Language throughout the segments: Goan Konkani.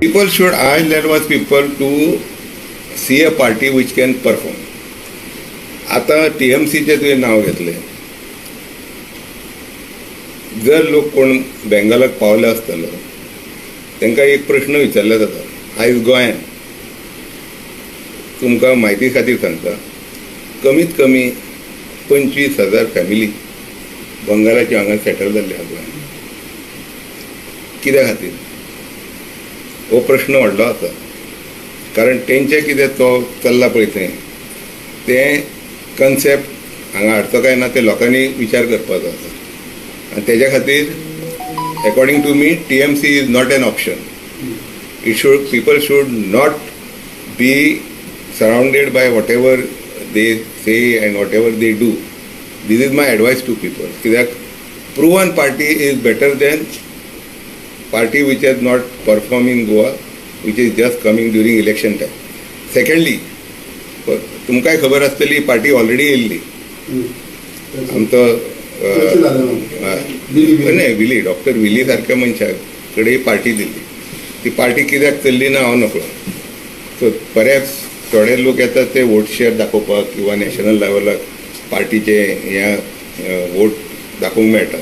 People should, I advise people to see a party which can perform. आतां टीएमसीचें तुवें नांव घेतलें. जर लोक कोण बेंगॉलाक पावले आसतलो, तांकां एक प्रश्न विचारले जाता. आयज गोंयान, तुमकां म्हायती खातीर सांगता, कमीत कमी 25,000 फॅमिली बंगालाच्यो हांगा सेटल जाल्ले आहा गोंयांत. कित्या खातीर हो प्रश्न व्हडलो आसा, कारण तेंचें कितें तो चल्ला पळय थंय, तें कन्सेप्ट हांगा हाडचो काय ना, ते लोकांनी विचार करपाचो आसा. आनी तेज्या खातीर, according to me, TMC is not an option. It should People should not be surrounded by whatever they say and whatever they do. This is my advice to people, कित्याक proven party is better than party which has not perform in Goa, which is just coming during election time. Secondly, तुमकांय खबर आसतली, पार्टी ऑलरेडी येयल्ली आमचो न्हय विली, डॉक्टर विली सारक्या मनशा कडेन पार्टी दिल्ली. ती पार्टी कित्याक चल्ली ना, हांव नकळो. सो बऱ्याच थोडे लोक येतात ते वोट शेअर दाखोवपाक किंवा नॅशनल लेवलाक पार्टीचे ह्या वोट दाखोवंक मेळटा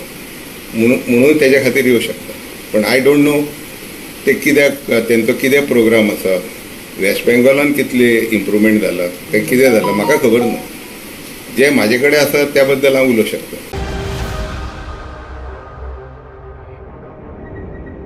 म्हणून तेज्या खातीर येवं शकता. पण I don't know ते कित्याक, तेंचो कितें प्रोग्राम आसा, वेस्ट बेंगॉलान कितले इम्प्रुवमेंट जाला काय कितें जाला, म्हाका खबर ना. जे म्हाजे कडेन आसा त्या बद्दल हांव उलोवंक शकता.